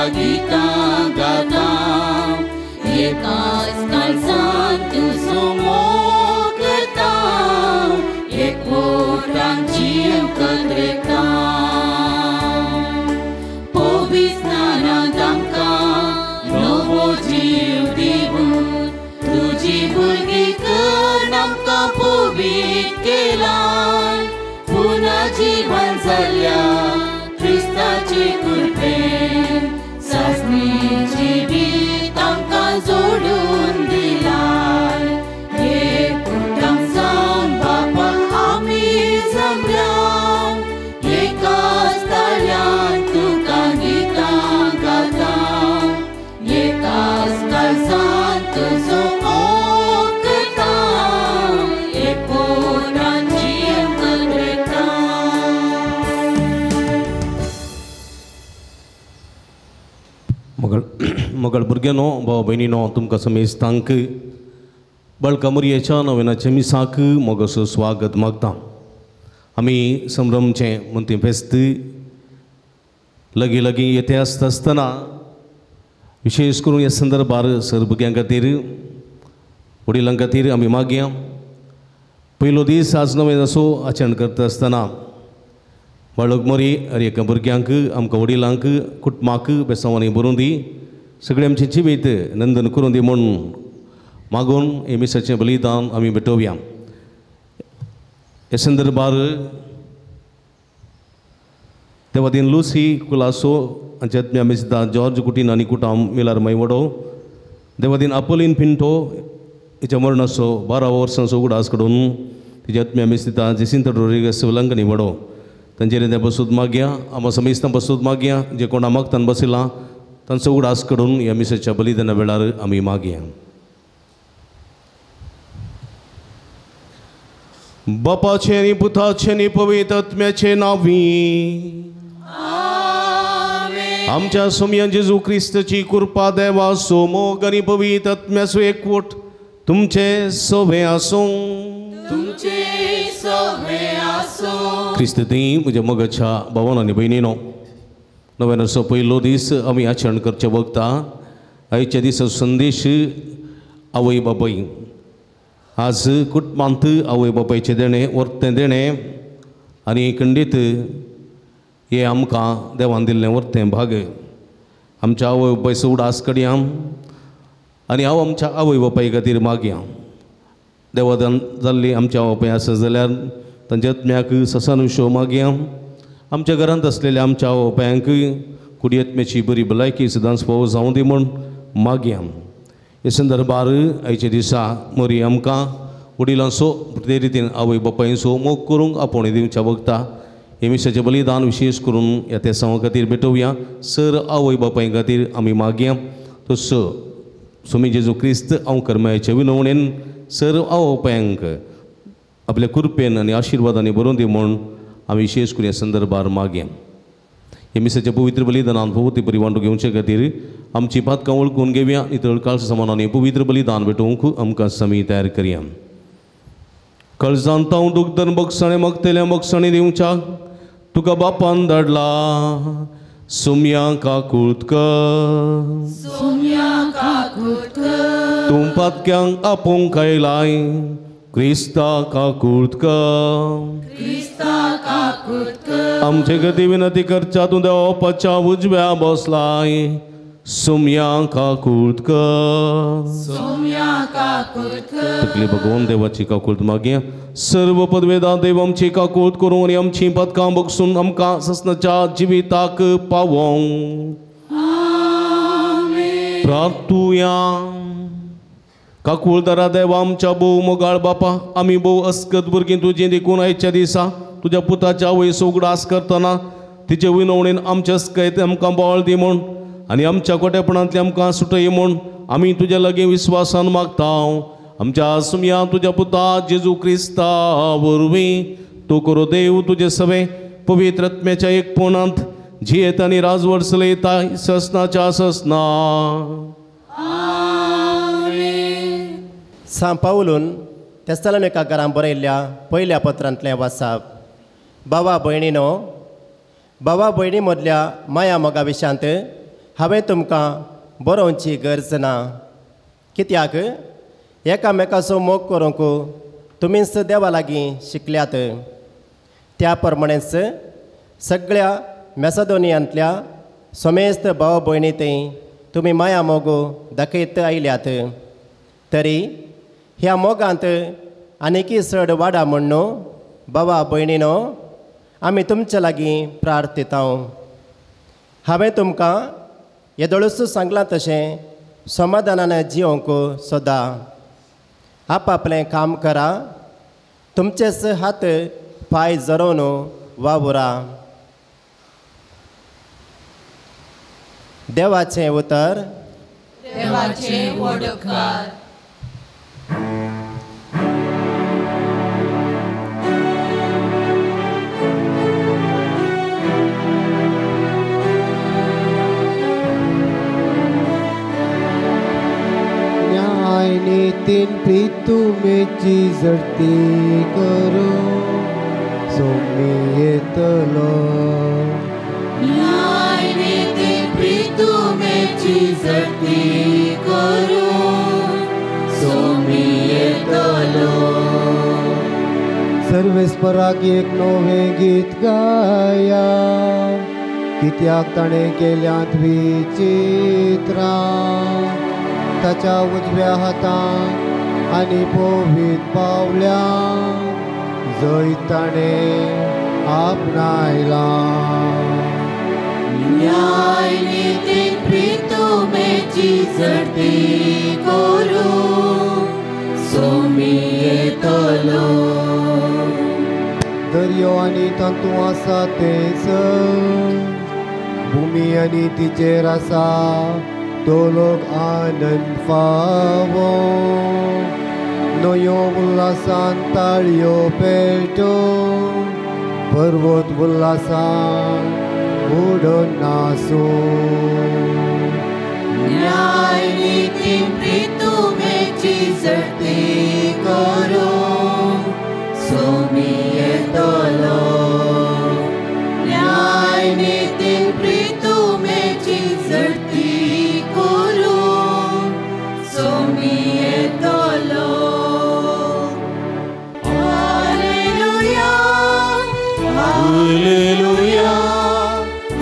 तुका गितां गाता एकाच काळजान तुजो मोग करता एकवटान जीव कदरता पवित्र आमकां नवो जीव दिवन तुजी भुरगीं कर आमकां पवित्र केला पुनः जीवन जाल्या क्रिस्ताचे कृपेन सासणी जिवीत आमकां जोडून दिलाय एकवटान जावन बापा आमी जमल्या एकाच ताळ्यान तुका गितां गाता एकाच काळजान तुजो मोग करता एकवटान जीव कदरता. मगळ भुरग्यांनो भाव भयणीनो तुमकां समेस्तांक बळका मुरयेच्या नव्याच्या मिसाक मोगाचो स्वागत मागता. आमी संभ्रमचें म्हणटी फेस्त लगीं लगीं येते आसता आसतना विशेष करून ह्या संदर्भार सर भुरग्यां खातीर वडिलां खातीर आमी मागया. पयलो दीस आज नव्याचो आचरण करता आसतना बाळक मोरी हर एका भुरग्यांक आमकां वडिलांक कुटुंबाक बेसांवांनी बरोवन दी सगळें आमचें जिवीत नंदन करून दी म्हूण मागून हे मिसाचें बलिदान आमी भेटोवया. ह्या संदर्भार देवादीन लुसी कुलासो हांच्या आत्म्या मिसता जॉर्ज कुटीन आनी कुटाम मिलार मैवडो देवादीन आपोलीन पिंटो हिच्या मरणाचो 12 वर्सांचो उगडास कडून तिच्या आत्म्या मिसता जेसिंत रोड्रिगस उल्लंघनी वडो तांचेर त्या बसूत मागया आमा समेस्तां बसूत मागया जे कोणा मागतान बसयलां तांचो उगडास कडून ह्या मिसाच्या बलिदाना वेळार आमी मागया. बापाचें आनी पुताचें आनी पवित्र आत्म्याचें नांवी आमच्या सोमया जेजू क्रिस्ताची कृपा देवाचो मोग आनी पवित्र आत्म्याचो एकवट तुमचे सवे आसूं. तुमचे सवे आसूं. क्रिस्त ती म्हज्या मोगाच्या भावान आनी भयणीनो नव्यानसो पयलो दीस आमी आचरण करचे वखता. आयच्या दिसा संदेश आवय बापाय आज कुटुंबांत आवय बापायचें देणें वर्तें देणें आनी खंडीत हें आमकां देवान दिल्लें वर्तें भाग. आमच्या आवय बापायचो उडास कडया आनी हांव आमच्या आवय बापाय खातीर मागया. देवादान जाल्ली आमच्या आवय बापाय आसा जाल्यार तांच्या आत्म्याक ससानुशो मागया. आमच्या घरांत आसलेल्या आमच्या आवय बापायांक कुडी आत्म्याची बरी भलायकी सदांच फावो जावं दी म्हूण मागया. हे संदर्भार आयच्या दिसा मोरी आमकां वडिलांचो ते रितीन आवय बापायचो मोग करूंक आपोवणें दिवच्या वखता. हे मिसाचें बलिदान विशेष करून ह्या तेसांवा खातीर भेटोवया. सर आवय बापाय खातीर आमी मागया. तसो स्वामी जेजू क्रिस्त हांव कर्मायाचे विनवणेन सर आवय बापायांक आपल्या कृपेन आनी आशिर्वादांनी बरोवन दी म्हूण आमी विशेष करून ह्या संदर्भार मागया. हे मिसाच्या पवित्र बलिदानान भोवती बरी वांटो घेवचे खातीर आमची पातकां वळखून घेवया नितळ काळसा समानान पवित्र बलिदान भेटोवंक आमकां समी तयार करया. कळजांत हांव दुखदन बक्षणें मागतल्या बक्षणें दिवच्या तुका बापान धाडला सुम्या काकूत कर सुम्या काकूत कर तूं पातक्यांक आपोवंक आयलाय क्रिस्ता काकूत कर क्रिस्ता काकूत कर आमचे गती विनंती करच्या तूं देवाच्या उजव्या बसलाय सुम्या काकूत कर सुम्या काकूत कर. तकली भगवान देवाची काकूत मागया. सर्व पदवेदा देव आमची काकूत करूं आनी आमची पदकां बगसून आमकां ससनाच्या जिविताक पावोवंक प्रार्थुया. काकुळदारा देवा आमच्या भोव मोगाळ बापा आमी भोव अस्कत भुरगीं तुजीं देखून आयच्या दिसा तुज्या पुताच्या आवयचो उगडास करतना तिचे विनवणेन आमच्या अस्कत आमकां बळ दी म्हूण आनी आमच्या कोटेपणांतली आमकां सुटय म्हूण आमी तुज्या लागीं विस्वासान मागता. आमच्या सुमया तुज्या पुता जेजू क्रिस्ता वरवीं तूं करो देव तुजे सवे पवित्र आत्म्याच्या एकपणांत जियेत आनी राजवट चलयता ससनाच्या ससना. सांव पावलून तेस्तालोनिका घरां बरयल्ल्या पयल्या पत्रांतलें वाचप. बाबा भयणीनो, बाबा भयणी मदल्या माया मोगा विशांत हांवें तुमकां बरोवची गरज ना, कित्याक एकामेकाचो मोग करूंक तुमीच देवा लागीं शिकल्यात। त्या प्रमाणेच सगळ्या मॅसेडोनियांतल्या समेस्त भाव भयणी थंय तुमी माया मोग दाखयत आयल्यात। तरी ह्या मोगांत आनीकय चड वाडा म्हण्णू भावा भयणीनो आमी तुमचे लागीं प्रार्थिता। हांवें तुमकां येदोळूच सांगलां तशें समाधानान जिवंक सोदा, आपआपलें काम करा, तुमचेच हात पांय जरोवन वावुरा। देवाचें उतर। देवाचें वडकार। न्यायनीतीन प्रितुमेची जडती करू सोमी येतलो। न्यायनीतीन प्रितुमेची जडती करू सोमी येतलो। सर्वेस्पराक एक नवें गीत गाया, कित्याक ताणें केल्यांत विचित्रां। ताच्या उजव्या हातान आनी पोवीत पावल्या, जंय ताणें आपणायलां। न्यायनीतीन प्रितुमेची जडती करू सोमी येतलो। दर्यो आनी तातूंत आसा तेंच, भुमी आनी तिचेर आसा तो लोक आनंद फावो। न्हंयो उल्हासान ताळयो पेटो, पर्वत उल्हासान उडून नासूं। न्यायनीतीन प्रितुमेची जडती करू सोमी येतलो। न्यायनीतीन प्रितुमेची जडती करू सोमी येतलो। Hallelujah, hallelujah,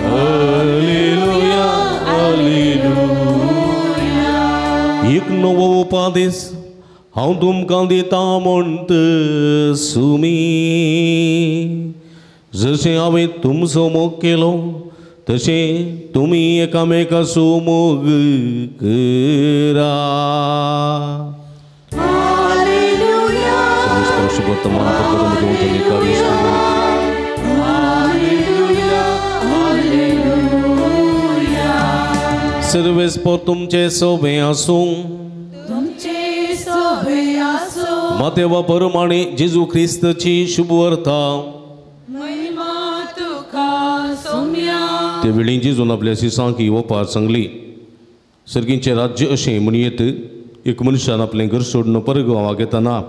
hallelujah, hallelujah. एक नवो उपदेश हांव तुमकां दिता म्हणत सुमी, जशें हांवें तुमचो मोग केलो तशें तुमी एकामेकाचो मोग करा। सर्वेस्पर तुमचे सोबे आसूं। तुमचे सोबे आसूं। मातेवा परमाणे जेजू ख्रिस्ताची शुभवार्ता। महिमा तुका सोम्या। ते वेळी जेजून आपल्या शिसांक ही ओपार सांगली, सर्गींचें राज्य अशें म्हणयेत एक मनशान आपलें घर सोडून परगांवाक येतना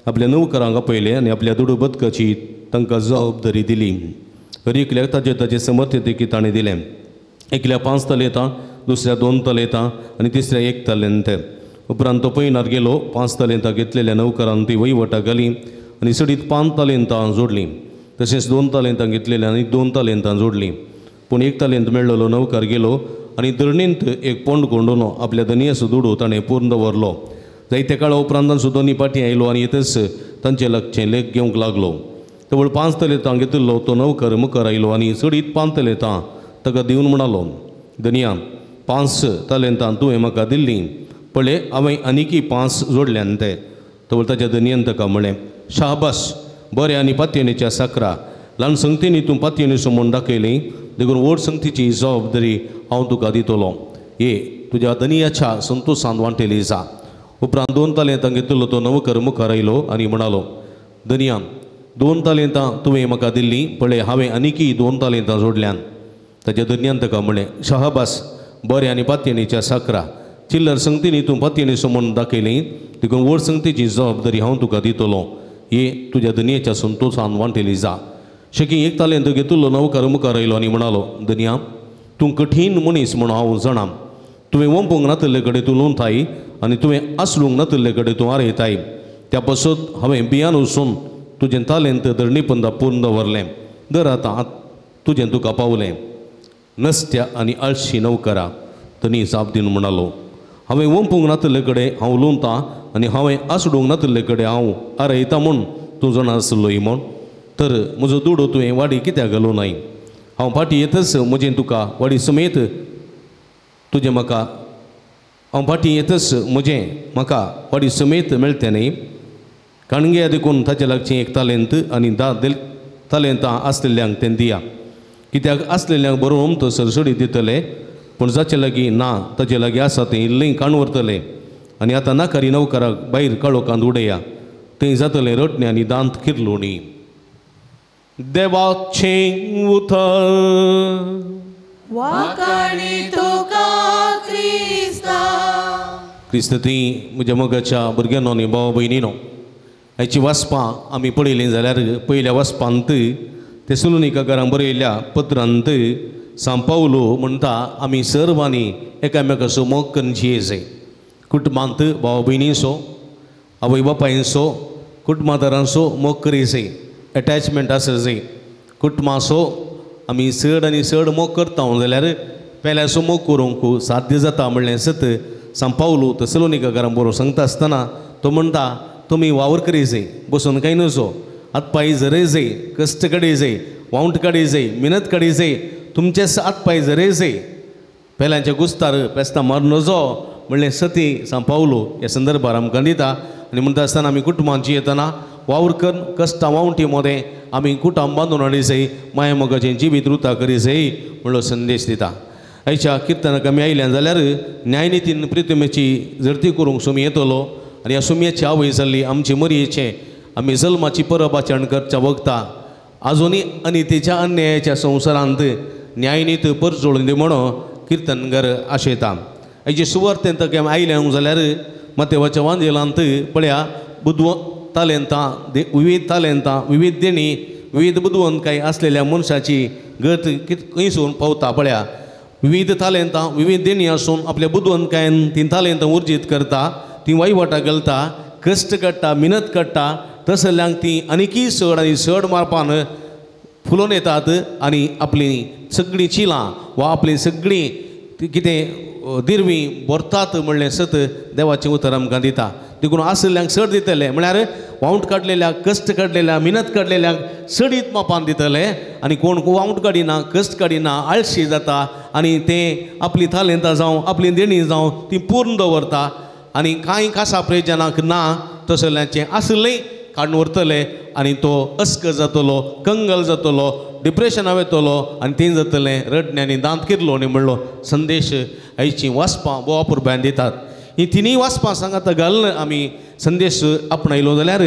आपल्या नवकरांक आपयलें आनी आपल्या दुडू बदकाची तांकां जबाबदारी दिली। हर एकल्याक ताजे ताजे समर्थ्य देखी ताणें दिलें। एकल्या 5 तलेतां, दुसऱ्या 2 तलेतां आनी तिसऱ्या 1 तलेंत। उपरांत तो पयनार गेलो, 5 तलेंतां घेतलेल्या नवकरान ती वहिवटाक घाली आनी सडीत 5 तलेंतां जोडलीं। तशेंच 2 तलेंतां घेतलेल्या आनी 2 तलेंतां जोडलीं। पूण 1 तलेंत मेळ्ळलो नवकार गेलो आनी धरणींत एक पोंड कोंडून आपल्या धनयाचो दुडू ताणें पूर्ण दवरलो। जायत्या काळा उपरांत तांचो दोनी पाटी आयलो आनी येतच तांचे लागचें लेख घेवंक लागलो। तवळ 5 तलेंतां घेतिल्लो तो नवकर मुखार आयलो आनी सडीत 5 तलेंतां ताका दिवन म्हणालो, धनया 5 तलेंतां तुवें म्हाका दिल्लीं, पळय हांवें आनीकय 5 जोडल्यान ते। तवळ ताच्या धनयान ताका म्हळें, शाबास, बरें आनी पातयेणेच्या साकरा, ल्हान संगतींनी तूं पातयेणेचो म्हूण दाखयली, देखून व्हड संगतीची जबाबदारी हांव तुका दितलो। ये तुज्या धनयाच्या संतोशान वांटेली जा। उपरांत 2 तलेंतां घेतिल्लो तो नवकर मुखार आयलो आनी म्हणालो, धनया 2 तलेंतां तुवें म्हाका दिल्लीं, पळय हांवें आनीकय 2 तलेंतां जोडल्यान। ताच्या धनयान ताका म्हळें, शाबास, बरें आनी पातयेणेच्या साकरा, चिल्लर संगतींनी तूं पातयेणेचो म्हूण दाखयली, देखून व्हड संगतीची जबाबदारी हांव तुका दितलो। ये तुज्या धनयाच्या संतोशान वांटेली जा। शेकी 1 तलेंत घेतिल्लो नवकर मुखार आयलो आनी म्हणालो, धनया तूं कठीण मनीस म्हूण हांव जाणा. तुवें वंपूंक नातिल्ले कडेन तूं लोंताय आनी तुवें आसलूंक नातिल्ले कडेन तूं आरयताय. त्या पासत हांवें बियान वचून तुजें तालेंत धरणीपंदा पूर्ण दवरलें. दर आतां तुजें तुका पावलें. नसत्या आनी आळशी नवकरा तनी जाप दिवन म्हणालो, हांवें वंपूंक नातिल्ले कडेन हांव लोंतां आनी हांवें आसडूंक नातिल्ले कडेन हांव आरयता म्हूण तूं जाणा आसलोय म्हूण. तर म्हजो दुडो तुवें वाडी कित्याक घालूं नाय? हांव फाटीं येतच म्हजें तुका वाडी समेत तुजें म्हाका हांव फाटीं येतच म्हजें म्हाका वाडी समेत मेळटें न्ही. काणग्या देखून ताचे लागचें एक तालेंत आनी 10 तालेंतां आसलेल्यांक तें दिया. कित्याक आसलेल्यांक बरो अमतो सरसडी दितले, पूण जाचे लागीं ना ताचे लागीं आसा तें इल्लें काण व्हरतले. आनी आतां नाकारी नवकराक भायर काळोखांत उडया, थंय जातलें रटणें आनी दांत किरलोणी. देवाचें उतर. वाखाणी तुका क्रिस्ता. क्रिस्त ती म्हज्या मोगाच्या भुरग्यांनो आनी भाव भयणीनो, हाची वाचपां आमी पळयलीं जाल्यार पयल्या वाचपांत तेसलोनिका घरां बरयल्ल्या पत्रांत सांव पावलो म्हणटा, आमी सर्वांनी एकामेकाचो मोग करून जियेजाय. कुटुंबांत भाव भयणींचो, आवय बापायचो, कुटुंबादारांचो मोग करी जाय, एटॅचमेंट आसा जाय. कुटुंबाचो आमी चड आनी चड मोग करता जाल्यार पेल्याचो मोग करूंक साध्य जाता म्हणलें सत सांव पावलो तेसलोनिका घरां बरोवन सांगता आसतना तो म्हणटा, तुमी वावर करी जाय, बसून कांय नजो, हातपांय झरय जाय, कश्ट काडी जाय, वावंट काडी जाय, मिनत काडी जाय, तुमचे हातपांय झरय जाय, पेल्यांच्या गुस्तार पेस्तां मार नजो म्हणलें सती सांव पावलो ह्या संदर्भार आमकां दिता. आनी म्हणटा आसतना आमी कुटुंबांची येतना वावर करून कश्टां वावंटी मदें आमी कुटुंब बांदून हाडी जाय, माया मोगाचें जिवीत रुता करी जाय म्हणलो संदेश दिता. आयच्या किर्तनाक आमी आयल्यान जाल्यार न्यायनितीन प्रितमेची झडती करूंक सुमी येतलो आनी ह्या सुमयेची आवय जाल्ली आमची मरयेचें आमी जल्माची परब आचरण करच्या वखता आजुनूय अनितीच्या अन्यायाच्या संवसारांत न्यायनीत परजोळून दी म्हणून किर्तनगर आशयता. हाजे सुवार्थेंत आयलें जाल्यार मातेवाच्या वांजेलांत पळया बुदव तालेंतां विविध तालेंतां विविध देणी विविध बुदवंतकाय आसलेल्या मनशाची गत खंयसून पावता पळया. विविध तालेंतां विविध देणी आसून आपल्या बुदवंतकायेन तीं तालेंतां उर्जीत करता, तीं वयवाटा घालता, कश्ट काडटा, मिनत काडटा, तसल्यांक तीं आनीकय चड आनी चड मारपान फुलोवन येतात आनी आपलीं सगळीं चिलां वा आपलीं सगळीं कितें दिरवीं भरतात म्हणलें सत देवाचें उतर आमकां दिता. देखून आशिल्ल्यांक चड दितले म्हळ्यार वावंट काडलेल्यांक, कश्ट काडलेल्यांक, मिनत काडलेल्यांक चडीत मापान दितले आनी कोण वावंट काडिना, कश्ट काडिना, आळशी जाता आनी ते आपलीं तालेंतां जावं आपलीं देणीं जावं ती पूर्ण दवरता आनी कांय खासा प्रयोजनाक ना तसल्यांचें आशिल्लें काडून व्हरतले आनी तो अस्क जातलो, कंगल जातलो, डिप्रेशना वयतलो आनी तें जातलें रडणें आनी दांत किरलो आनी म्हणलो संदेश आयचीं वाचपां भोव अपुरबायेन दितात. ही तिनूय वाचपां सांगाता घालून आमी संदेश आपणायलो जाल्यार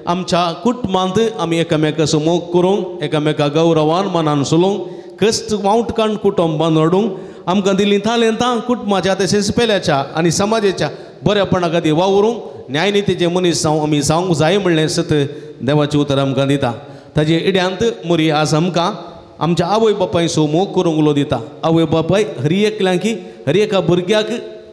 आमच्या कुटुंबांत आमी एकामेकाचो मोग करूंक, एकामेका गौरवान मनान चलोवंक, कश्ट वावंट काडून कुटुंब बांदून हाडूंक आमकां दिल्लीं तालेंतां कुटुंबाच्या तशेंच पेल्याच्या आनी समाजाच्या बऱ्यापणा खातीर वावरूंक न्यायनितीचे मनीस जावं आमी जावंक जाय म्हणलें सत देवाचें उतर आमकां दिता. ताजे इड्यांत मोरी आज आमकां आमच्या आवय बापायचो मोग करूंक उलो दिता. आवय बापाय हर एकल्यांकी हर एका भुरग्याक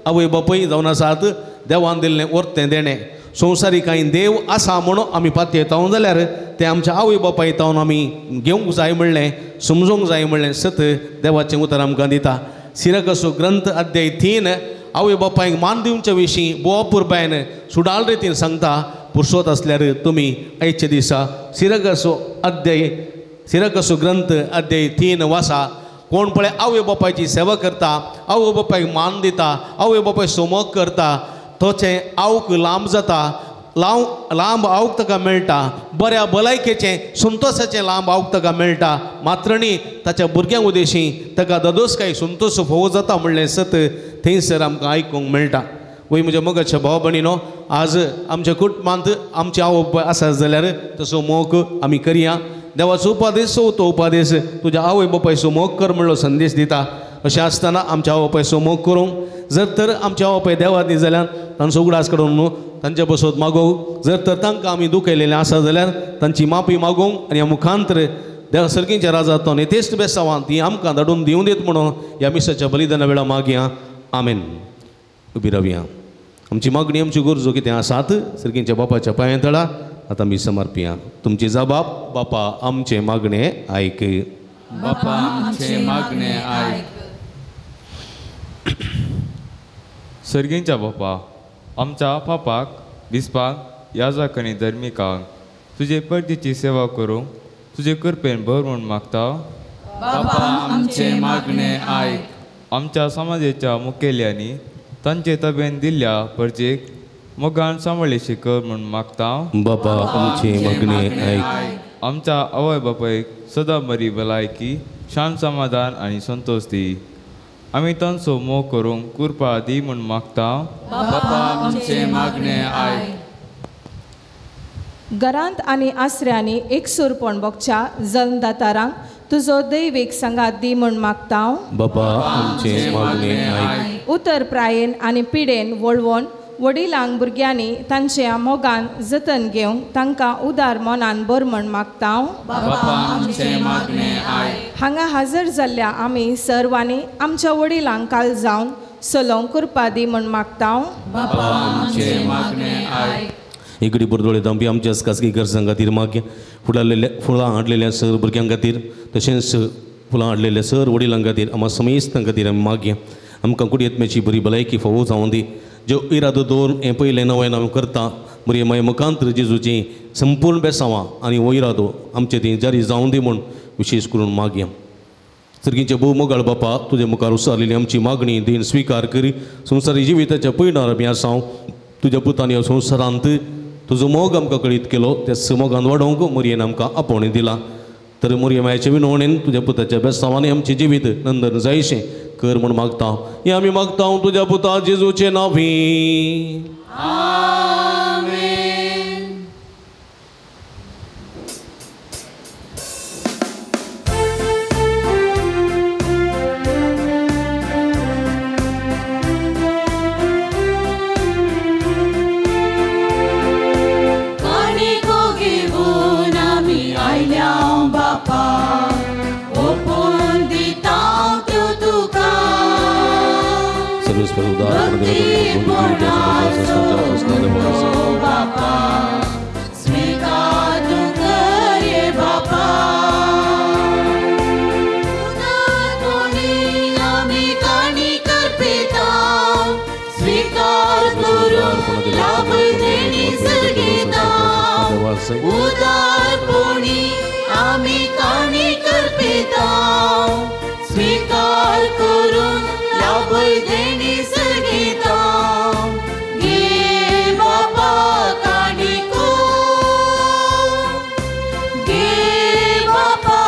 आवय बापाय जावन आसात देवान दिल्लें वर्तें देणें. संवसारी कांय देव आसा म्हणून आमी पातयेता जाल्यार तें आमच्या आवय बापाय तावन आमी घेवंक जाय म्हणलें, समजूंक जाय म्हणलें सत देवाचें उतर आमकां दिता. सिरकसो ग्रंथ अध्याय 3 आवय बापायक मान दिवचे विशीं भोव अपुरबायेन सुडाळ रितीन सांगता. पुरसोत आसल्यार तुमी आयच्या दिसा सिरकसो अध्याय सिरकसो ग्रंथ अध्याय 3 वासा. कोण पळय आवय बापायची सेवा करता, आवय बापायक मान दिता, आवय बापाय सोमोग करता, तोचें आवक लांब जाता, लांब आवक ताका मेळटा, बऱ्या भलायकेचें संतोशाचें लांब आवक ताका मेळटा. मात्र न्ही ताच्या भुरग्यांक उदेशी ताका ददोसकाय संतोश फोव जाता म्हणलें सत थंयसर आमकां आयकूंक मेळटा. वय म्हज्या मोगाच्या भाव भयणीनो, आज आमच्या कुटुंबांत आमचे आवय बापाय आसा जाल्यार तसो मोग आमी करया. देवाचो उपादेश तो उपादेश तुज्या आवय बापायचो मोग कर म्हणलो संदेश दिता. अशें आसतना आमच्या आवय बापायचो मोग करूंक जर तर आमच्या आवय बापाय देवात न्ही जाल्यार तांचो उगडास काडून न्हू तांचे बसत मागोवंक, जर तर तांकां आमी दुखयलेलें आसा जाल्यार तांची माफी मागोवंक आनी ह्या मुखांतर देवा सर्गींच्या राजांत येतेश्ट बेसांवां ती आमकां धाडून दिवं दित म्हणून ह्या मिसाच्या बलिदाना वेळा मागया. आमेन. उबी रावया. आमची मागणी आमच्यो गरजो कितें आसात सर्गींच्या बापाच्या पांयां तळा आतां आमी समर्पिया. तुमची जबाब बापा आमचें मागणें आयक. बापा आमचें मागणें आयक. सर्गींच्या बापा, आमच्या पापाक दिसपाक याजक आनी धर्मिकांक तुजे परतीची सेवा करूंक तुजे कृपेन भर म्हूण मागता. बापा आमचें मागणें आयक. आमच्या समाजाच्या मुखेल्यांनी तांचे तबेन दिल्ल्या परजेक मोगान सांबाळशी कर म्हूण मागता. बापा आमचें मागणें आयक. आमच्या आवय बापायक सदां बरी भलायकी, शांत समाधान आनी संतोश दी. आमी तांचो मोग करूंक कृपा दी म्हूण मागता. बापा आमचें मागणें आयक. घरांत आनी आसऱ्यांनी एकसूरपण भोगच्या जल्मदातारांक तुजो दैवीक सांगात दी म्हूण मागता. बापा आमचें मागणें आयक. उतर प्रायेन आनी पिडेन वळवोन वडिलांक भुरग्यांनी तांच्या मोगान जतन घेवंक तांकां उदार मनान बर म्हूण मागता. बापा आमचें मागणें आयक. हांगा हजर जाल्ल्या आमी सर्वांनी आमच्या वडिलांक काल जावन सलोंक कृपा दी म्हूण मागता. बापा आमचें मागणें आयक. इगडी बरदोळे दांपी आमच्या खासगी गरजां खातीर मागया. फुलां हाडलेल्या सर भुरग्यां खातीर तशेंच फुलां हाडलेल्या सर वडिलां खातीर आमकां समेस्तां खातीर आमी मागया. आमकां कुडयेतम्याची बरी भलायकी फावो जावं दी. ज्यो इरादो दवरून हें पयलें नवें आमी करता बरी मागीर मुखांत जेजूची संपूर्ण बेसांवां आनी हो इरादो आमचे ती जारी जावं दी म्हूण विशेश करून मागया. सर्गींचे भोव मोगाळ बापा, तुजे मुखार उसारलेली आमची मागणी देन स्विकार करी. संवसारी जिविताच्या पयणार आमी आसा तुज्या पुतान ह्या संवसारांत तुजो मोग आमकां कळीत केलो त्या मोगान वाडोवंक मोरयेन आमकां आपोवणें दिलां. तर मोरये मायचे विनवणेन तुज्या पुताच्या बेसांवांनी आमचें जिवीत नंदन जायशें कर म्हूण मागता. हें आमी मागता तुज्या पुता जेजूचे नांवी. आमेन. उदारपणी आमी काणी करपिता स्वीकार करून लाभय देणी सर्गिता. गे बापा काणी को, गे बापा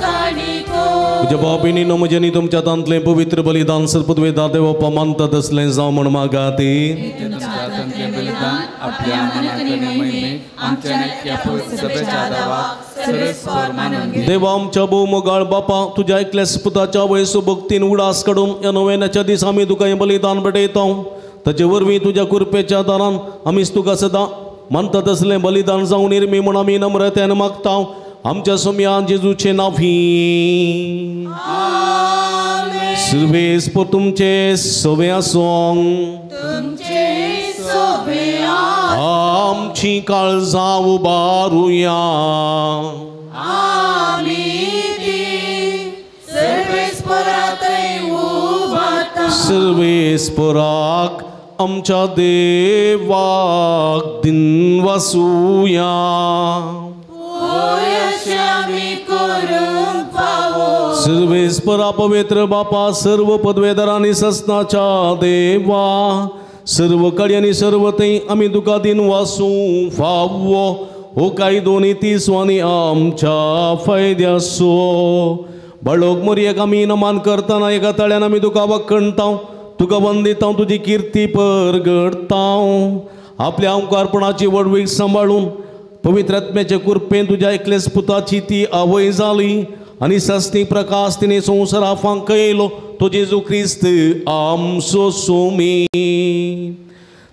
काणी को. तुज्या बापिनी म्हजेनी तुमच्या तांतलें पवित्र बलिदान सरपदवेदा देवप्पा मानता तसलें जावं म्हूण मागाती. देवा आमच्या भोव मोगाळ बापा, तुज्या एकल्याच पुताच्या वयसो भक्तीन उडास काडून ह्या नव्याच्या दीस आमी तुका हें बलिदान भेटयता. ताचे वरवीं तुज्या कृपेच्या दारान आमीच तुका सदां मानता तसलें बलिदान जावन निर्मी म्हूण आमी नम्रतेन मागता. आमच्या सोम्या जेजूचे नांवी. सर्वेस पर तुमचे सवे आसूं. आमची काळजां उबारुया. सर्वेस्पराक आमच्या देवाक दिनवासुया. सर्वेस्परा पवित्र बापा, सर्व पदवेदारांनी ससनाच्या देवा, सर्व कड्यांनी सर्व थंय आमी तुका दिनवासूं फावो. हो कायदो नीती आनी आमच्या फायद्याचो. बाळोक मोरयेक आमी नमान करतना एका तळ्यान आमी तुका वखणता, तुका वंदिता, तुजी किर्ती परगडता. आपल्या अंकारपणाची व्हडवीक सांबाळून पवित्र आत्म्याचे कृपेन तुज्या एकलेच पुताची ती आवय जाली आनी सस्नी प्रकाश तिणे संवसारा फांकयलो तो जेजू क्रिस्त आमचो सोमी.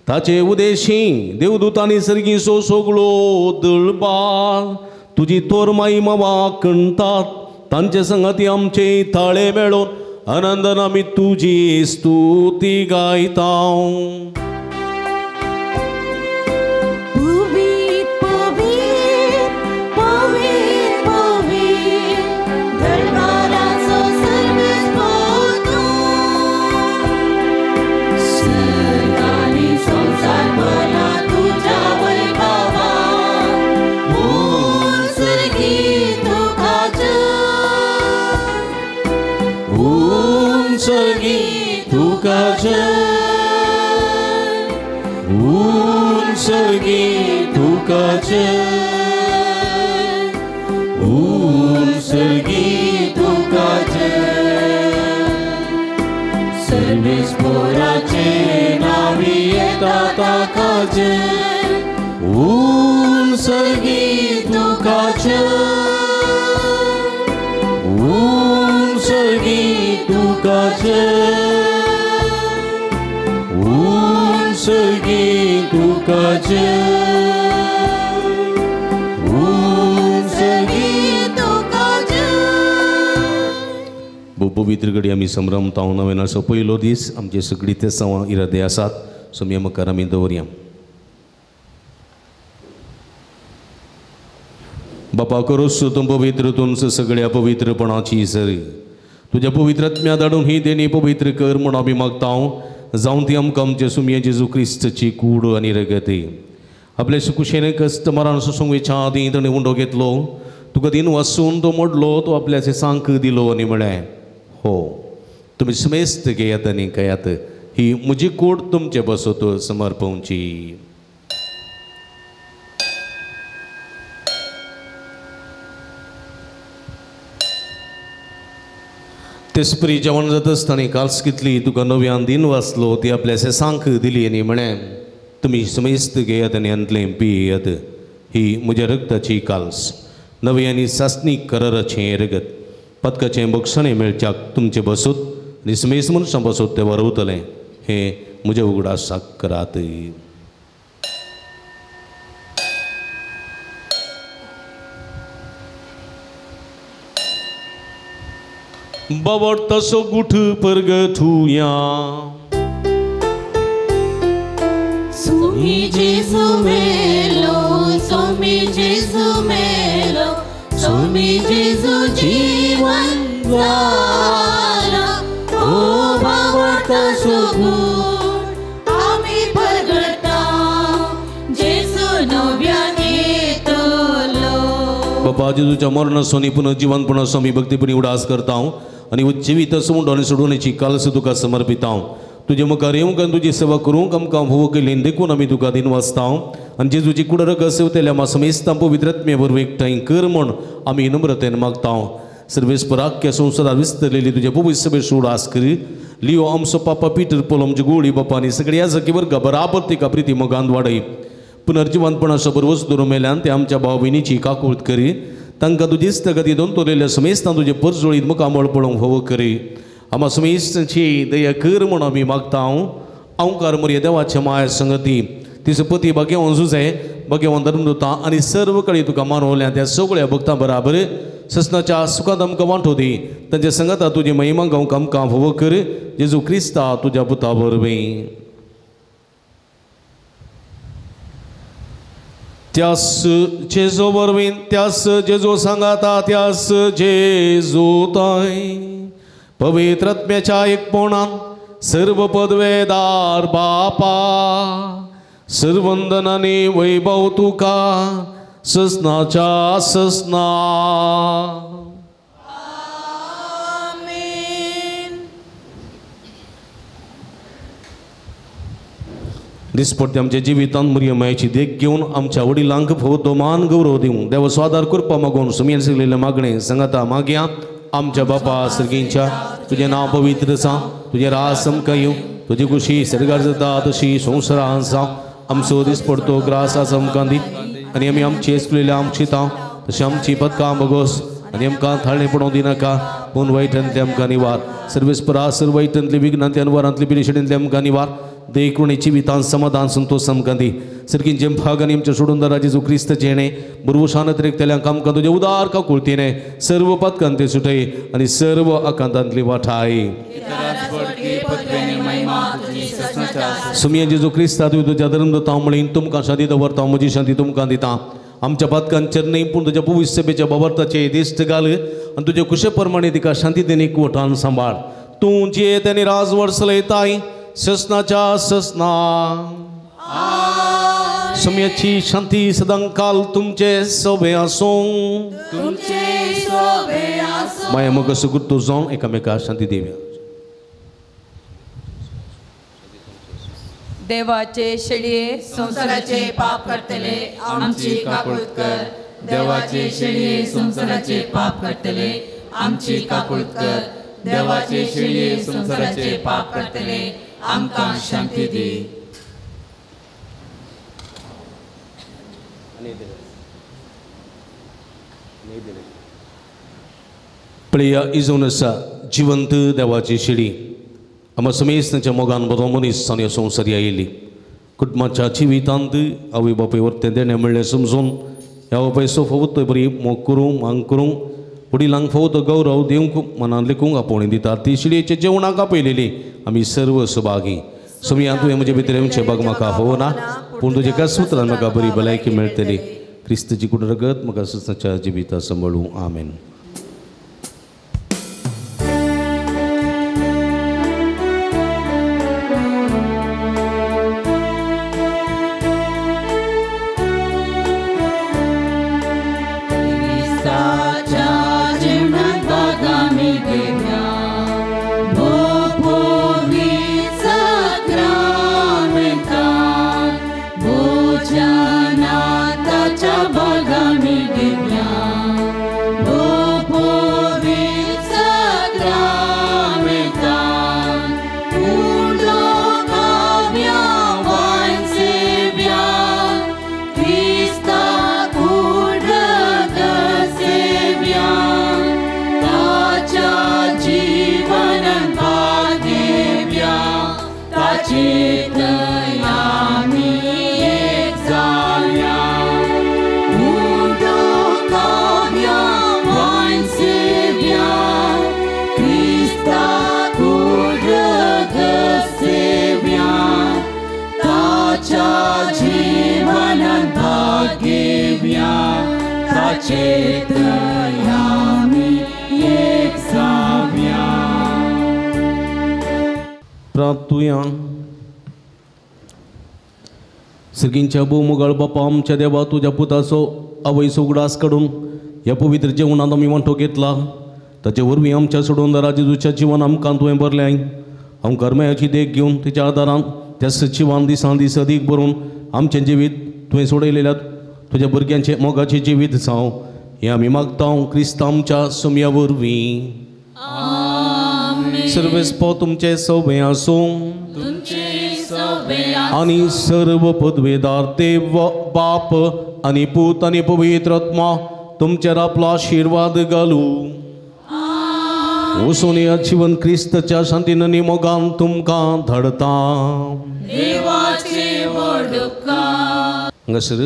ताचे उदेशी देवदूतांनी सर्गीचो सगळो दळबार तुजी तोरमाई मावा कणतात तांचे संगाती आमचे थाळे मेळोवन आनंदान आमी तुजी स्तुती गायता. पवित्र घडी आमी संभ्रमता नवेनाचो पयलो दीस आमचे सगळी ते सवां इरादे आसात सोमया मुखार आमी दवरया. बापा करोस तूं पवित्र तुमचं सगळ्या पवित्रपणाची सरी तुज्या पवित्र आत्म्या धाडून ही देणी पवित्र कर म्हूण आमी मागता जावन ती आमकां आमचे सुमये जेजू क्रिस्ताची कूड आनी रगती आपले सुकुशेन कश्ट मरण सोसूंक वेच्या आदीं ताणें उंडो घेतलो तुका दिन वासून तो मोडलो तो आपल्या सांक दिलो आनी म्हळें हो तुमी समेस्त घेयात आनी खायात ही म्हजी कूड तुमचे बसत समर्पवची. तेसपरी जेवण जाता आसतना काल्स कितली तुका नव्यान दिन वाचलो ती आपल्या सांक दिली आनी म्हळें तुमी समेस्त घेयात आनी अंतलें पियेयात ही म्हज्या रगताची काल्स नवी आनी सासणीक कराराचें रगत पदकाचें बक्षणें मेळच्याक तुमचें बसूत आनी समेस्त मनशां बसूत तें वरवतलें हें म्हज्या उगडासाक करात. बाबट तसो गुठ परगठुया सुमी जेजू मेलो सुमी जेजू मेलो सुमी जेजू जीवन जाला ओ बाबट तसो गुठ आमी परगटा जेजू नव्यान येतलो. बापा जेजूच्या मरणासोनी पुनर्जीवनपणाचो आमी भक्तीपणी उडास करता आनी जिवीत सोडून आनी सोडवणेची कालस तुका समर्पिता. तुजे मुखार येवंक आनी तुजी सेवा करूंक आमकां भोव केली देखून आमी तुका दिन वाचता आनी जेजूची कुड रगत सेवतल्या आमा समेस्तां पवित्र आत्मे वरवीं एकठांय कर म्हूण आमी नम्रतेन मागता. सर्वेस्पर आख्ख्या संवसारात विस्तरलेली तुज्या पवित्र सभेचो उडास करी लियो आमचो पापा पीटर पोल आमचे गोळी बापा आनी सगळ्या जकी वर्गा बराबर तिका प्रिती मोगान वाडय पुनर्जिवंतपणाचो बरवस धरून मेल्यान ते आमच्या भाव भयणीची काकूळत करी तांकां तुजी इश्टागती दोन तोरलेल्या समेस्तां तुजे परजोळीत मुखामळ पळोवंक फावो करी आमा समेस्तांची दया कर म्हूण आमी मागता. अंकार मोरया देवाच्या माया संगती तिचो पती भाग्यवान जुझे भाग्यवान धर्मदूता आनी सर्व कडेन तुका मानवल्या त्या सगळ्या भक्तां बराबर ससनाच्या सुखांत आमकां वांटो दी तांच्या संगता तुजी महिमा गावंक आमकां फावो कर जेजू क्रिस्ता तुज्या पुता वरवीं. त्यास जेजू वरवीं त्यास जेजू सांगाता त्यास जेजू ताय पवित्र आत्म्याच्या एकपणान सर्व पदवेदार बापा सर्वंदनाने वैभव तुका ससनाच्या ससना. दिसपट्टे आमच्या जिवितांत मरियमायेची देख घेवन आमच्या वडिलांक फावो तो मान गौरव दिवं देवा स्वादार करपा मागून सुमयेन सगलेलें मागणें सांगाता मागया. आमच्या बापा सर्गींच्या तुजें नांव पवित्र जावं तुजें राज आमकां येवं तुजी खुशी सर्गार जाता तशी संवसारांत जावं. आमचो दिसपडतो ग्रास आज आमकां दी आनी आमी आमची एसकुलेल्या आमची तांव तशें आमची पदकां बगोस आनी आमकां थाळणें पडोवंक दिनाका पूण वायटांतलें आमकां निवार सर्वेस्परा सर्व वायटांतले विघ्नांतले अनवरांतले पिरेशेंतले आमकां निवार देखून जिवितांत समाधान संतोष आमकां दी. सरकींचे भाग आनी आमच्या सोडून जेजू क्रिस्त जेणे बुरवशान त्रेकतल्यांक आमकां तुजे उदार काकुळतीने सर्व पातकांते सुटय आनी सर्व आकांतांतली वाठाय. सुमया जेजू क्रिस्ता तुवें तुज्या धर्म दिता म्हणून तुमकां शांती दवरता, म्हजी शांती तुमकां दिता. आमच्या पातकांचेर न्हय पूण तुज्या पवित्र सभेच्या बाबर्ताचे दिश्ट घाल आनी तुजे कुशे प्रमाणे तिका शांती देनीक वठान सांबाळ. तूं जियेत आनी राजवट चलयताय ससनाच्या ससना. समयाची शांती सदांकाल तुमचे सोबे आसूं. माया मग सुकृत जावन एकामेका शांती दिवया. देवाचे शेळये संवसाराचे पाप करतले आमची काकूळत कर. देवाचे शेळये संवसाराचे पाप करतले आमची काकूळत कर. देवाचे शेळये संवसाराचे पाप करतले आमकां शांती दी. पळया इजोन आसा जिवंत देवाची शेळी आमकां समेस्तांच्या मोगान बरो मनीस आनी संवसारी आयिल्ली. कुटुंबाच्या जिवितांत आवय बापूय वर्तें देणें म्हणलें समजून ह्या बापायचो फावो तो बरी मोग करूंक मांग करूंक वडिलांक फावो तो गौरव दिवंक मनान लेखूंक आपोवणी दितात. ती शिळयेच्या जेवणाक आपयलेली आमी सर्व सभागी. समिया तुवें म्हजे भितर येवचें बाग म्हाका फावो ना पूण तुजे एकाच उतरान म्हाका बरी भलायकी मेळटली. क्रिस्तची कुड रगत म्हाका ससाच्या जिविता सांबाळूं. आमेन. प्रार्थुया. सर्गींच्या भोवमुगाळ बापा आमच्या देवा तुज्या पुताचो आवयचो उगडास काडून ह्या पवित्र जेवणांत आमी वांटो घेतला. ताचे वरवीं आमच्या सोडून जेजूच्या जिवन आमकां तुवें भरलें. आमकां कर्मयाची देख घेवन तिच्या आदारान त्या सचिवान दिसान दीस अदीक भरून आमचें जिवीत तुवें सोडयलेल्या तुज्या भुरग्यांचें मोगाचें जिवीत जावं हें आमी मागता क्रिस्त आमच्या सुमया वरवीं. सर्वेस्पो तुमचे सोबे आसूं आनी सर्व पदवेदार देव बाप आनी पूत आनी पवित्र आत्मा तुमचेर आपलो आशिर्वाद घालूं. वचून ह्या जिवन क्रिस्तच्या शांतीन आनी मोगान तुमकां धाडता. हांगासर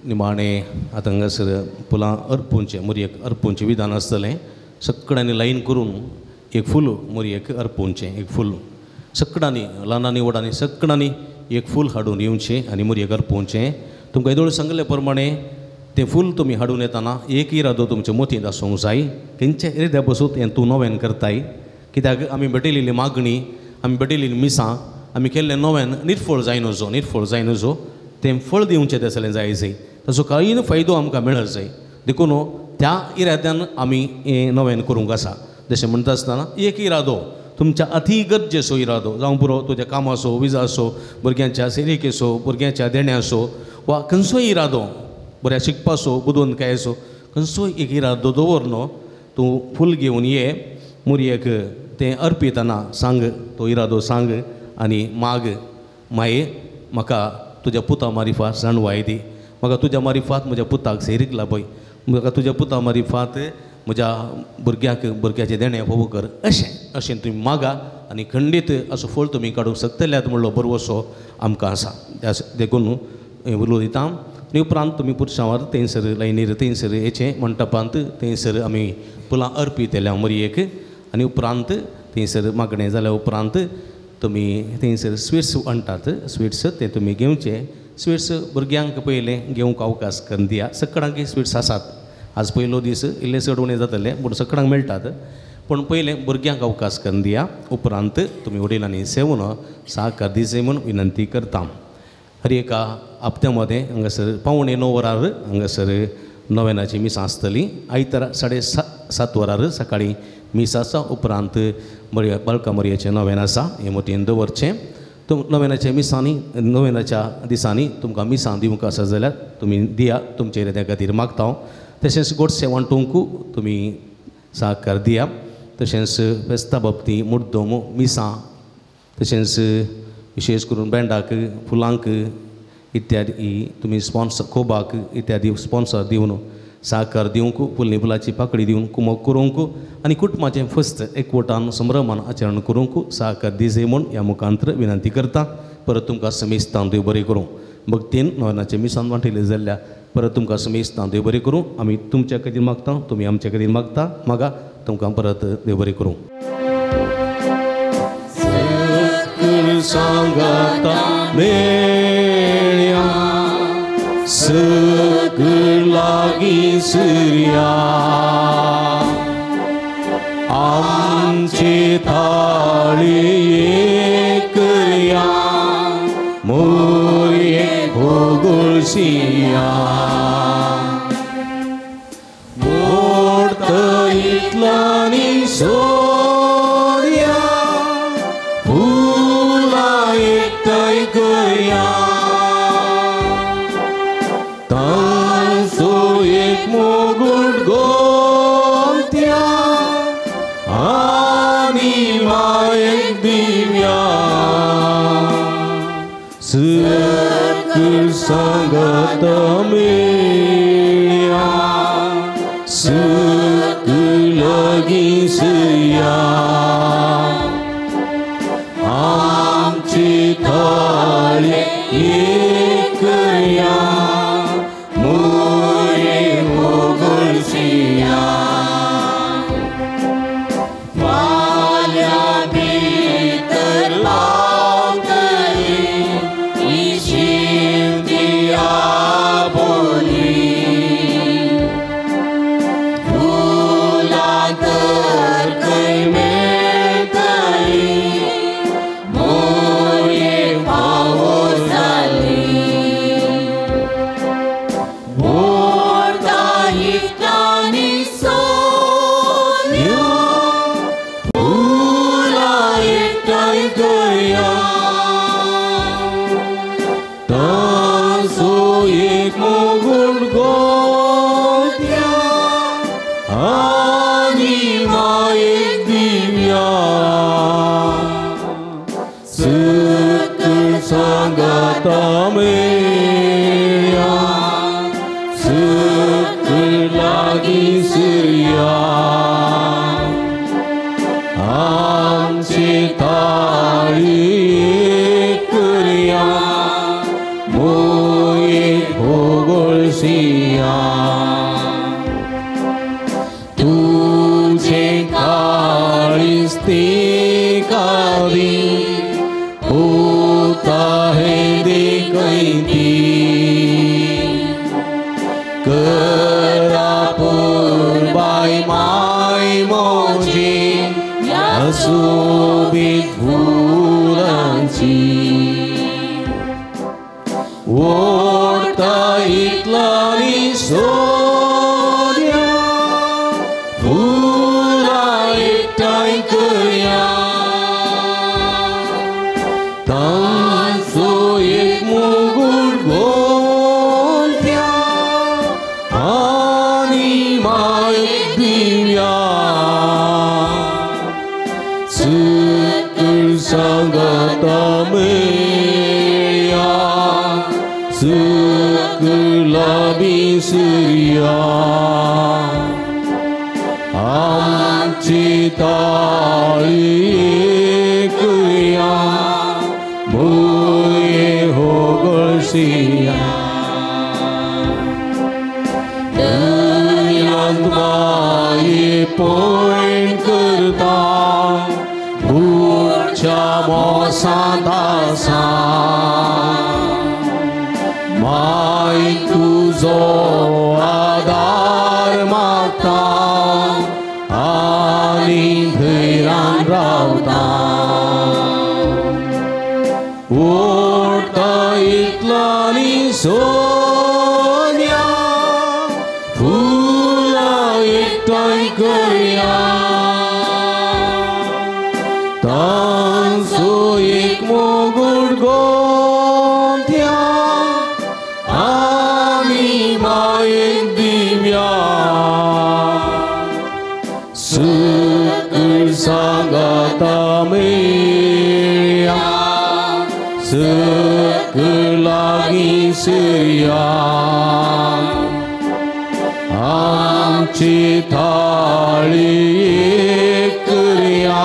निमाणें आतां हांगासर फुलां अर्पूंचें मुरयेक अर्पूंचें विधान आसतलें. सगळ्यांनी लायन करून एक फूल मुरयेक अर्पूंचें. एक फूल सगळ्यांनी ल्हानांनी व्हडांनी सगळ्यांनी एक फूल हाडून येवचें आनी मुरयेक अर्पूंचें. तुमकां येदोळ सांगले प्रमाणे तें फूल तुमी हाडून येतना एक इरादो तुमच्या मतींत आसूंक जाय. खंयच्या इराद्या बसून हें तूं नव्यान करताय कित्याक आमी भेटयलेली मागणी आमी भेटयलेली मिसां आमी केल्लें नव्यान निर्फळ जायनजो निर्फळ जायनजो तें फळ दिवचें तसलें जाय जाय ताचो कांय फायदो आमकां मेळत जाय. देखून त्या इराद्यान आमी हें नव्यान करूंक आसा. जशें म्हणटा आसतना एक इरादो तुमच्या अती गरजेचो इरादो जावं पुरो तुज्या कामाचो विजाचो भुरग्यांच्या सेरिकेचो भुरग्यांच्या देण्याचो वा खंयचोय इरादो बऱ्या शिकपाचो बुदवंतकायेचो खंयचोय एक इरादो दवर न्हू तूं फूल घेवन ये मुरयेक तें अर्पितना सांग तो इरादो सांग आनी माग माये म्हाका तुज्या पुता मारिफात जाणवाय दी, म्हाका तुज्या मारिफात म्हज्या पुताक सेरीक लाबय, म्हाका तुज्या पुता मारिफात म्हज्या भुरग्याक भुरग्याचें देणें फावो कर अशें अशें तुमी मागा आनी खंडीत असो फळ तुमी काडूंक शकतल्यात म्हणलो बरवसो आमकां आसा. देखून उलो दिता आनी उपरांत तुमी पुरसांवार थंयसर लायनीर थंयसर येचें मंटपांत थंयसर आमी फुलां अर्पितल्या मरयेक आनी उपरांत थंयसर मागणें जाल्या उपरांत तुमी थंयसर स्विट्स म्हणटात स्विट्स ते तुमी घेवचे. स्विट्स भुरग्यांक पयलें घेवंक अवकाश करून दिया. सगळ्यांक स्विट्स आसात. आज पयलो दीस इल्ले चड उणें जातलें पूण सगळ्यांक मेळटात पूण पयलें भुरग्यांक अवकाश करून दिया. उपरांत तुमी वडिलांनी सेवन साकर दिसे म्हूण विनंती करता. हर एका हप्त्या मदें हांगासर 8:45 वरार हांगासर नोवेनाची मिसां आसतली. आयतारा 7:30 वरार सकाळीं मीस आसा. उपरांत मरिया बालका मरियाचें नोवेन आसा. हें मतीन दवरचें. नोवेनाच्या मिसांनी नोवेनाच्या दिसांनी तुमकां मिसां दिवंक आसा जाल्यार तुमी दिया. तुमचे त्या खातीर मागता हांव. तशेंच गोडशें वांटूंक तुमी साकर दिया. तशेंच फेस्ता बाबती मुड्डोम मिसां तशेंच विशेश करून बँडाक फुलांक इत्यादी तुमी स्पॉन्सर कोबाक इत्यादी स्पॉन्सर दिवन साकर दिवंक फुलनी फुलाची पाकळी दिवन कुमक करूंक आनी कुटुंबाचें फस्त एकवटान संभ्रमान आचरण करूंक साकर दिजे म्हूण ह्या मुखांतर विनंती करता. परत तुमकां समेस्तान देव बरें करूं. भक्तीन नोवेनाचें मिसान वांटिल्लें जाल्यार परत तुमकां समेस्तान देव बरें करूं. आमी तुमच्या खातीर मागता तुमी आमच्या खातीर मागता मागा तुमकां परत देव बरें करूं. सांगता मेळ्या सगळं लागीं सुर्या आमची थाळी करया मोरये भोगुळसिया मोडत इतलानी सोर्या फुलां एकठांय करया तांचो एक मुगूट गोंत्या आनी मायेक दिव्या सगळ सांगत मेळ्या सगळ लागीं सुया आमची थाळी एकया मोरे मोगळसिया फाल्यां भितर पावतली शिवती आबोली फुलां तर खंय मेळटली मोरे फावो जाली मोडता इतलानी सोन्यो फुलां एकठांय करया तांचो एक मुगूट गोंत्या आनी मायेक दिव्या सगळ सांगता मेळ्या सगळ लागीं सुर्या आमची थाळी करया मोये भोगोळसिया तुझे काळीज ती कावी होता है देखैती करापूर बाय my मोजी ह्या सोबीत फुलांची ओडता इतलानी सोन्या फुलां एकठांय करया तांचो एक मुगूट गोंत्या आनी मायेक दिव्या सगळ सांगता मेळ्या सगळ लागीं सुर्या आमची थाळी करया मोये होगळसिया. सांत माये पयण करता बुडच्या मोसांत आसा माय तुजो आदार मागता आनी धैर्यान रावता ओडटा इतलानी सोन्या फुलां एकठांय करया तांचो एक मोगूट गोंथ्या आनी मायेक दिव्या सकळ सांगाता मेळया सकळ लागीं सरया आमची थाळी एक करया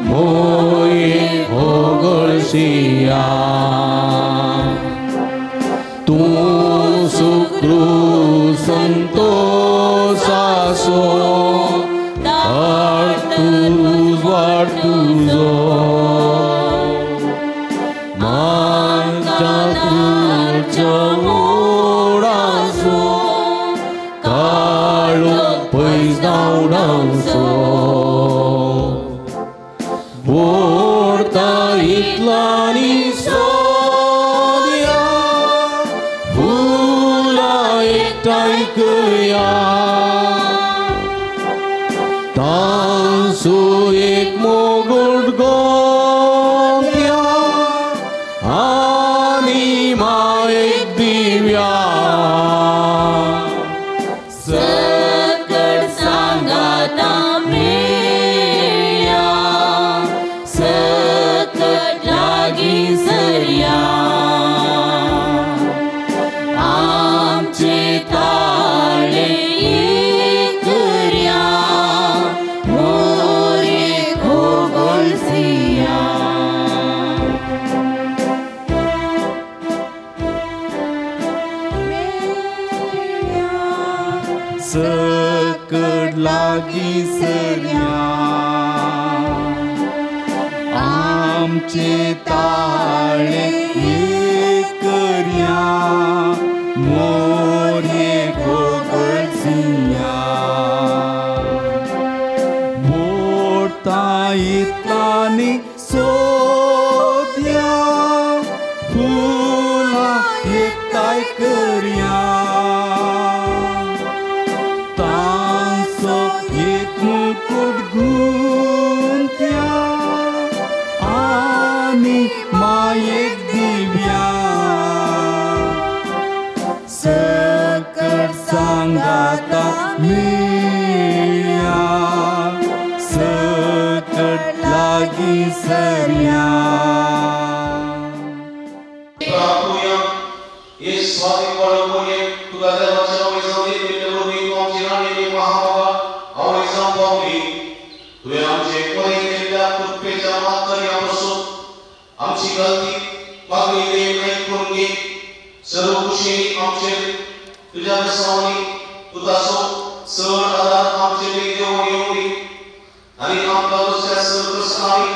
मोये होगळशिया तूं सुक्रू संतोषासो तुज वाट तुजो मांच्या तुजो मोडासो काळो पयस धांवडावचो बोडता इतलानी सोदया फुलां एकठांय करया तांचो एक मोगूट गोंथ्या आनी मायेक दिव्या सकळ सांगाता मेळया सकळ लागीं सरया आमचे ताळे एक करया मोरे होगळसिया. सकळ लागीं सरया आमचे ताळे एक करया मोरे होगळसिया मोडता इतलानी सोदया फुलां एकठांय करया तांचो एक मुकूट गुंथ्या आनी मायेक दिव्या सकळ सांगाता मेळया सकळ लागीं सरया. आमची गलती मागणी देव करून घे सर्व कुशीनी आमचे तुझ्या बेसांनी तुझाचो चड आदार आमचे देव येवंक दी आनी आमकां दुसऱ्या सर्व प्रस्नांनी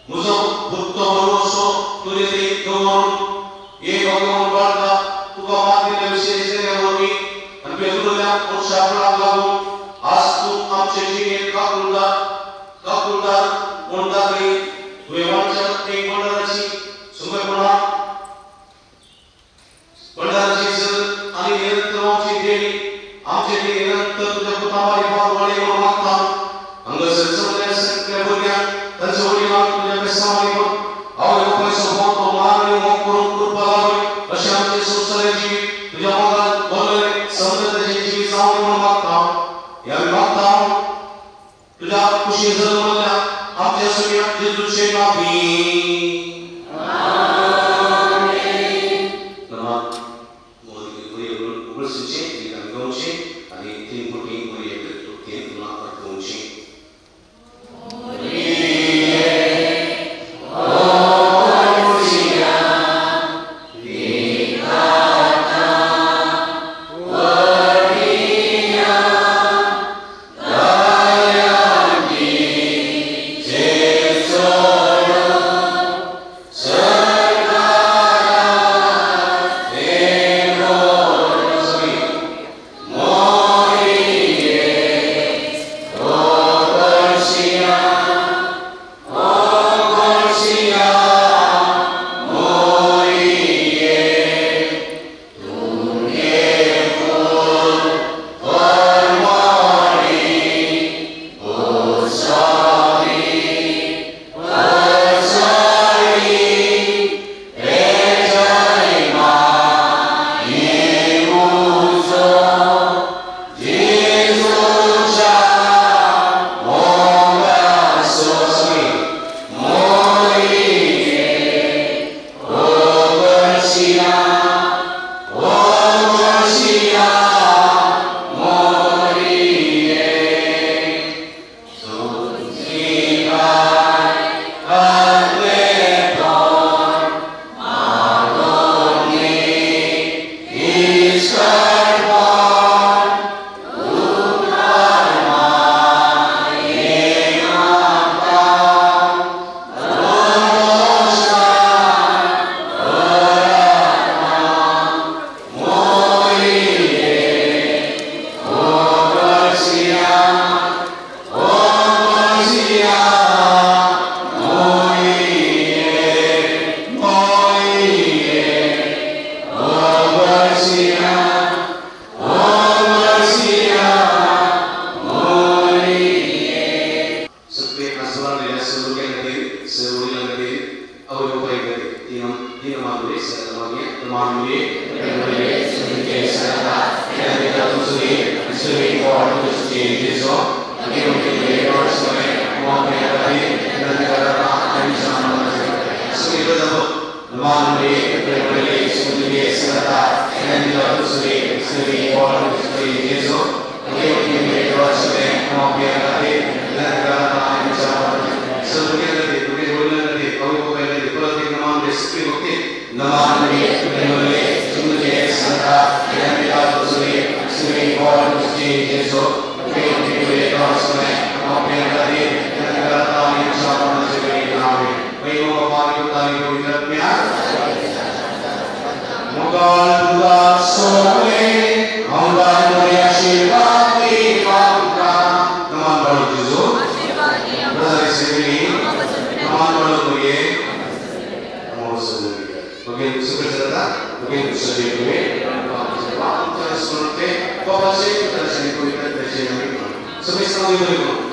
म्हजो भुत्तो भरवसो तुजे ते दवरून एक भगवान बाळका तुका मातिल्ल्या विशेश वरवीं आनी पेत्रुल्या उत्साहपणाक लागून आज तूं आमचे जिणेंत काकुळदार काकुळदार म्हूण दाखय. तुवें वांच्या एक मंडळाची सुमेपणा मंडळाची सर आनी निरंतर आमची देणी आमचे ती निरंतर तुज्या पुतावारी पाववाडी म्हणून मागता. हांगासर सगळ्या सगळ्या भुरग्यांक तांच्या वडिलांक तुज्या बेसांवानी आवय बापायचो मोग मान आनी मोग करून कृपा लावय अशें आमचे संवसाराची जिवीत तुज्या मोगान भरलें समजताचें जिवीत जावं म्हणून मागता. हें आमी मागता तुज्या कुशी जल्मल्ल्या आमच्या सगळ्या जेजूचे नांवान. आनी तीन कोटी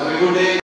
Have a good day.